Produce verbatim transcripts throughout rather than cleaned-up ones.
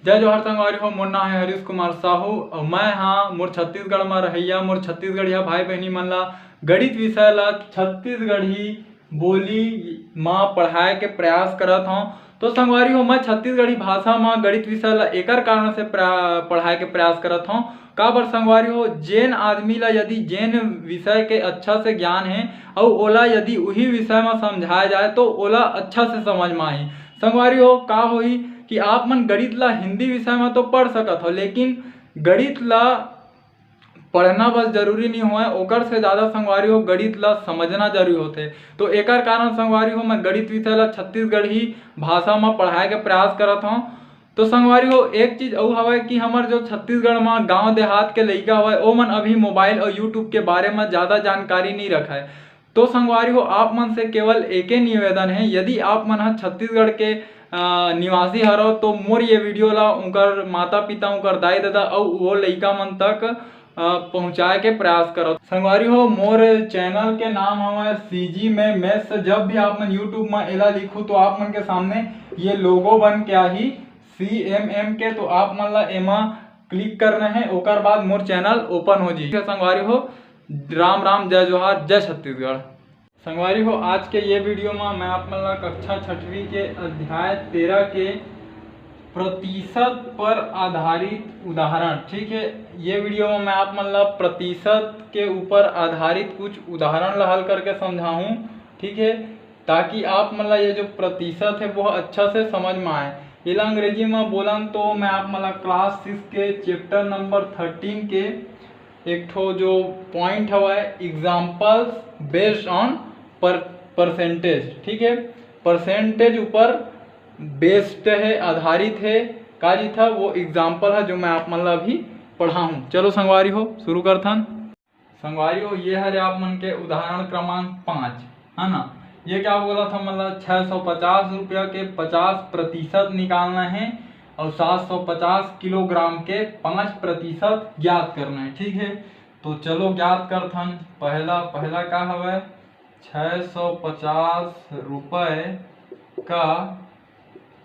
जय जोहार संगवारी हो, मोर नाम है हरीश कुमार साहू और मैं हाँ मोर छत्तीसगढ़ में रहैया मोर छत्तीसगढ़िया भाई बहनी मन ला गणित विषय ला छत्तीसगढ़ी बोली मा पढ़ाए के प्रयास करत हौं। तो संगवारी हो, मैं छत्तीसगढ़ी भाषा मा गणित विषय ला एकर कारण से प्रा-, पढ़ाए के प्रयास करत हौं। काबर संगवारी हो, जेन आदमी ला यदि जेन विषय के अच्छा से ज्ञान है और ओला यदि उही विषय मा समझाया जाए तो ओला अच्छा से समझ मा आही। संगवारी हो, का होही कि आप मन गणित ला हिंदी विषय मा तो पढ़ सकत हो, लेकिन गणित ला पढ़ना बस जरूरी नहीं होय, ओकर से ज़्यादा संगवारी हो गणित ला समझना जरूरी होथे। तो एकर कारण संगवारी हो मैं गणित विषय ला छत्तीसगढ़ी भाषा मा पढ़ाए के प्रयास करत हौं। तो संगवारी हो, एक चीज अउ हवय कि हमर जो छत्तीसगढ़ मा गांव देहात के लइका हवय, ओमन अभी मोबाइल और YouTube के बारे मा ज़्यादा जानकारी नहीं रखय। तो संगवारी हो, आप मन से केवल एके निवेदन है, यदि आप मन ह छत्तीसगढ़ के, अ, निवासी हरव तो मोर ये वीडियो ला उनकर माता पिता, उनकर दाई ददा अउ वो लइका मन तक, अ, पहुँचाए के प्रयास करव। संगवारी हो, मोर चैनल के नाम हवय CG में Maths। जब भी आप मन YouTube में एला लिखू तो आप मन के सामने ये लोगो बन के आही CMM के, तो आप मन ला एमा क्लिक करना है, ओकर बाद मोर चैनल ओपन हो जाही। संगवारी हो, राम राम, जय जोहार, जय छत्तीसगढ़। संगवारी हो, आज के ये वीडियो में मैं आप मन ला कक्षा छठवीं के अध्याय तेरह के प्रतिशत पर आधारित उदाहरण, ठीक है, ये वीडियो में मैं आप मन ला प्रतिशत के ऊपर आधारित कुछ उदाहरण ला हल करके समझाहूँ, ठीक है, ताकि आप मन ला ये जो प्रतिशत है वो अच्छा से समझ में आए। एला अंग्रेजी में बोलन तो मैं आप मन ला क्लास सिक्स के चैप्टर नंबर थर्टीन के एक ठो जो पॉइंट हवय, examples based on per percentage, ठीक है, परसेंटेज ऊपर बेस्ड है, आधारित है। का जी था वो एग्जाम्पल है जो मैं आप मन ला अभी पढ़ाहूँ। चलो संगवारी हो, शुरू करथन। संगवारी हो, ये हरे आप मन के उदाहरण क्रमांक पाँच, है ना। ये क्या बोला था, मतलब छः सौ पचास रुपया के पचास प्रतिशत निकालना है और सात सौ पचास किलोग्राम के पाँच प्रतिशत ज्ञात करना है, ठीक है। तो चलो ज्ञात करथन। पहला, पहला का हवय, छः सौ पचास रुपये का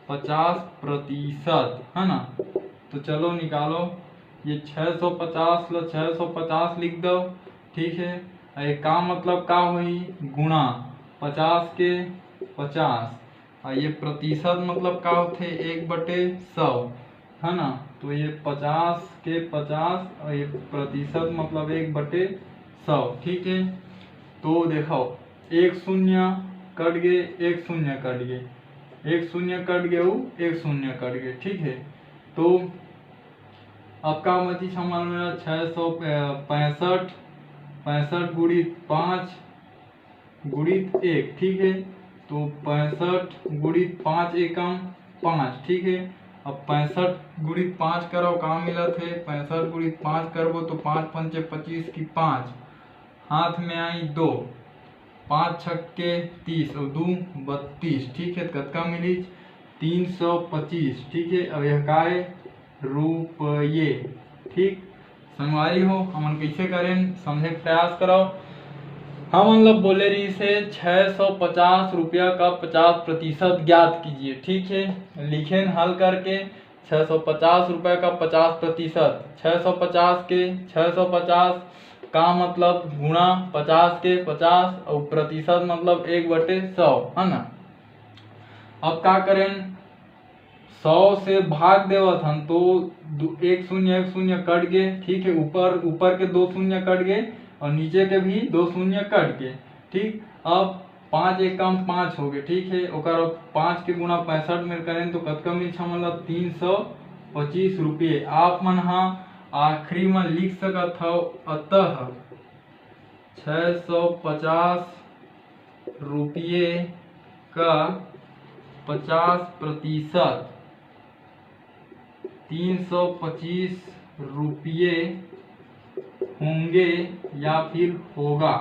पचास प्रतिशत, है ना। तो चलो निकालो, ये छः सौ पचास ला छः सौ पचास लिख दो, ठीक है। और ये का मतलब का होही, गुणा पचास के पचास, और ये प्रतिशत मतलब का होथे, एक बटे सौ, है ना। तो ये पचास के पचास और ये प्रतिशत मतलब एक बटे सौ, ठीक है। तो देखो, एक शून्य कट गए, एक शून्य कट गए, एक शून्य कट गए, वो एक शून्य कट गए, ठीक है। तो अब का बची हमर में छः सौ पैंसठ, पैंसठ गुणित पाँच गुणित एक, ठीक है। तो पैंसठ गुणित पाँच एकम पाँच, ठीक है। अब पैंसठ गुणित पाँच करो, का मिलत है, पैंसठ गुणित पाँच करबो तो पाँच पंचे पच्चीस की पाँच, हाथ में आई दो, पाँच छक्के तीस और दू बत्तीस, ठीक है। तो कतका मिलीच, तीन सौ पच्चीस, ठीक है। अब यह का है, रुपये, ठीक। संगवारी हो, हमन कइसे करेन, समझे के प्रयास करव। हमन ल बोले रहिस हे, छः सौ पचास रुपया का पचास प्रतिशत ज्ञात कीजिए, ठीक है। लिखेन हल करके, छः सौ पचास रुपया का पचास प्रतिशत, छः सौ पचास के छः सौ पचास का मतलब गुणा पचास के पचास और प्रतिशत मतलब एक बटे सौ, है ना। अब का करेन, सौ से भाग देवत हन तो दू, एक शून्य एक शून्य कट गए, ठीक है। ऊपर, ऊपर के दो शून्य कट गए और नीचे के भी दो शून्य कट गए, ठीक। अब पाँच एकम पाँच हो गए, ठीक है। ओकर अब पाँच के गुणा पैंसठ में करें तो कतका मिलही हमन ला, तीन सौ पच्चीस रुपये। आप मन हा आखिरी में लिख सकत हव, अतः छः सौ पचास रुपये का पचास प्रतिशत तीन सौ पच्चीस रुपये होंगे या फिर होगा,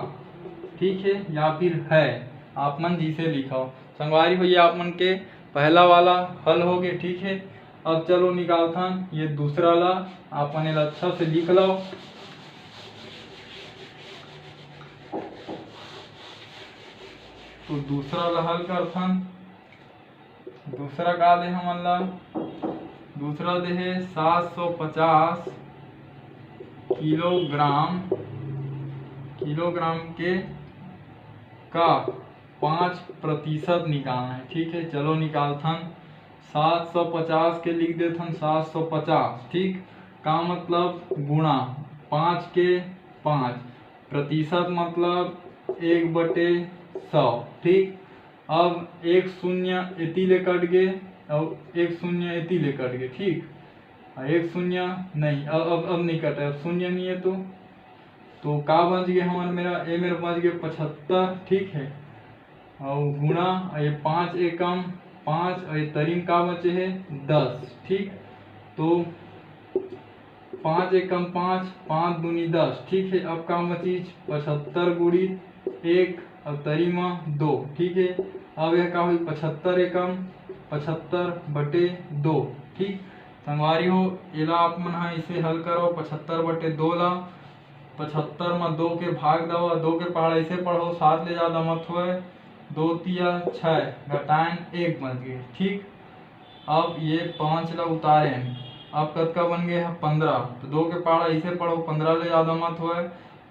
ठीक है, या फिर है, आप मन जिसे लिखो। संगवारी हो, ये आप मन के पहला वाला हल हो गए, ठीक है। अब चलो निकालथन ये दूसरा ला, आप मन एला अच्छा से लिख लो। तो दूसरा ला हल करथन। दूसरा का दे हमन ला, दूसरा दे हे सात सौ पचास किलोग्राम, किलोग्राम के का पाँच प्रतिशत निकालना है। ठीक है, चलो निकालथन। सात सौ पचास के लिख देथन सात सौ पचास। ठीक, का मतलब गुणा पाँच के पाँच, प्रतिशत मतलब एक बटे सौ। ठीक, अब एक शून्य एती ले कट गे और एक शून्य एती ले कट गे। ठीक, एक शून्य नहीं, अब अब अब नहीं कटे, अब शून्य नहीं है तो तो का बच गए हमर मेरा ए मेरा बच गए पचहत्तर। ठीक है, और गुणा ये पाँच एकम पाँच और ये तरीम का बचे है दस। ठीक, तो पाँच एकम पाँच, पाँच दूनी दस। ठीक है, अब का बचीच पचहत्तर गुणित एक और तरी में दो। ठीक है, अब यह का हुई पचहत्तर एकम पचहत्तर बटे दो। ठीक, संगवारी हो, एला आप मन हा इसे हल करो, पचहत्तर बटे दो ला पचहत्तर में दो के भाग दवा, दो के पहाड़ा इसे पढ़ो, सात ले जादा मत होए, दो तिया छः, घटाएन एक बच गए। ठीक, अब ये पाँच ला उतारेन, अब कतका बन गए है पंद्रह। तो दो के पहाड़ा इसे पढ़ो, पंद्रह ले जादा मत होए,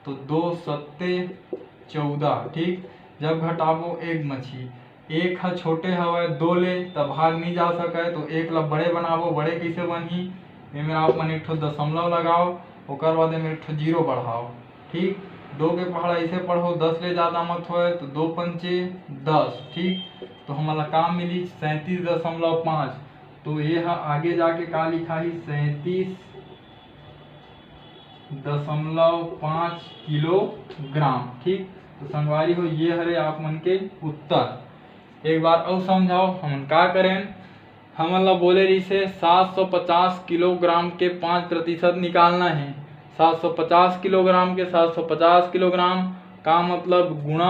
तो दो सत्ते चौदह। ठीक, जब घटाबो एक मछी, एक ह छोटे हवय दो ले, त भाग नहीं जा सकय, तो एक ला बड़े बनाबो। बड़े कैसे बनही? एमे आप मन एक ठो दशमलव लगाओ, ओकर बाद एमे एक ठो जीरो बढ़ाओ। ठीक, दो के पहाड़ा ऐसे पढ़ो, दस ले जादा मत होय, तो दो पंचे दस। ठीक, तो हमन ला का मिली? सैंतीस दशमलव पाँच। तो ये ह आगे जाके का लिखाही? सैंतीस दशमलव पाँच किलोग्राम। ठीक, तो संगवारी हो, ये हरे आप मन के उत्तर। एक बार अउ समझाओ, हमन का करेन? हमन ला बोले रहिसे सात सौ पचास किलोग्राम के पाँच प्रतिशत निकालना है। सात सौ पचास किलोग्राम के सात सौ पचास किलोग्राम का मतलब गुणा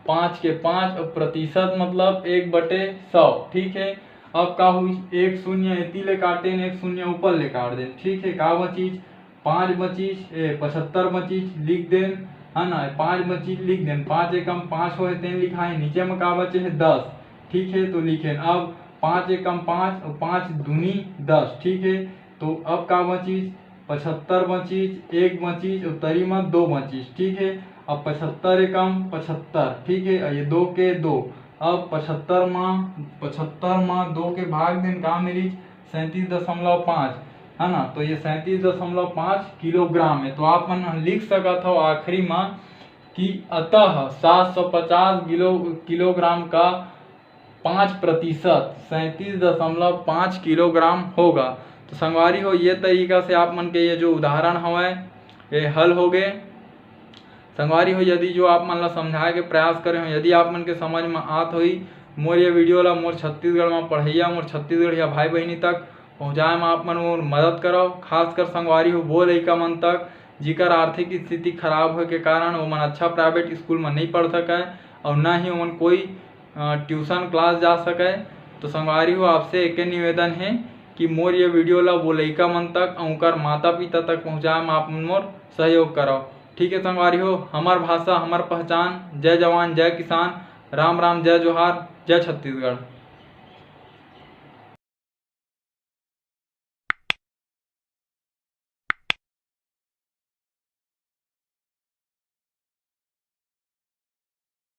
पाँच के पाँच और प्रतिशत मतलब एक बटे सौ। ठीक है, अब का हुई, एक शून्य एती ले काटेन, एक शून्य ऊपर ले काट देन। ठीक है, का बचीच? पाँच बचीच, ए, पचहत्तर बचीच लिख देन, है ना, पाँच बचीच लिख देन। पाँच एकम पाँच होए तेन लिखाए, नीचे में का बचे है? दस। ठीक है, तो लिखेन अब पाँच एकम पाँच और पाँच दूनी दस। ठीक है, तो अब का बचीच? पचहत्तर बचीच, एक बचीच और तरी में दो बचीच। ठीक है, अब पचहत्तर एकम पचहत्तर। ठीक है, और ये दो के दो, अब पचहत्तर मा पचहत्तर मा दो के भाग देन, का मिलीच? सैंतीस दशमलव पाँच, है ना। तो ये सैंतीस दशमलव पाँच किलोग्राम है। तो आप मन लिख सकत हो आखिरी मा कि अतः सात सौ पचास किलो किलोग्राम का पाँच प्रतिशत सैंतीस दशमलव पाँच किलोग्राम होगा। तो संगवारी हो, ये तरीका से आप मन के ये जो उदाहरण हवय, ये हल हो गए। संगवारी हो, यदि जो आप मन ला समझाए के प्रयास करे हो, यदि आप मन के समझ में आत होई, मोर ये वीडियो ला मोर छत्तीसगढ़ में पढ़ैया, मोर छत्तीसगढ़िया भाई बहिनी तक पहुँचाए में आप मन मोर मदद करव। खासकर संगवारी हो, वो लइका मन तक जिकर आर्थिक स्थिति खराब होए के कारण वो मन अच्छा प्राइवेट स्कूल में नहीं पढ़ सके और ना ही ओमन कोई ट्यूशन क्लास जा सके। तो संगवारी हो, आपसे एक निवेदन है कि मोर ये वीडियो ला वो लइका मन तक और उनकर माता पिता तक पहुँचाए में आप मन मोर सहयोग करव। ठीक है संगवारी हो, हमर भाषा हमर पहचान। जय जवान जय किसान, राम राम जय जोहार, जय छत्तीसगढ़।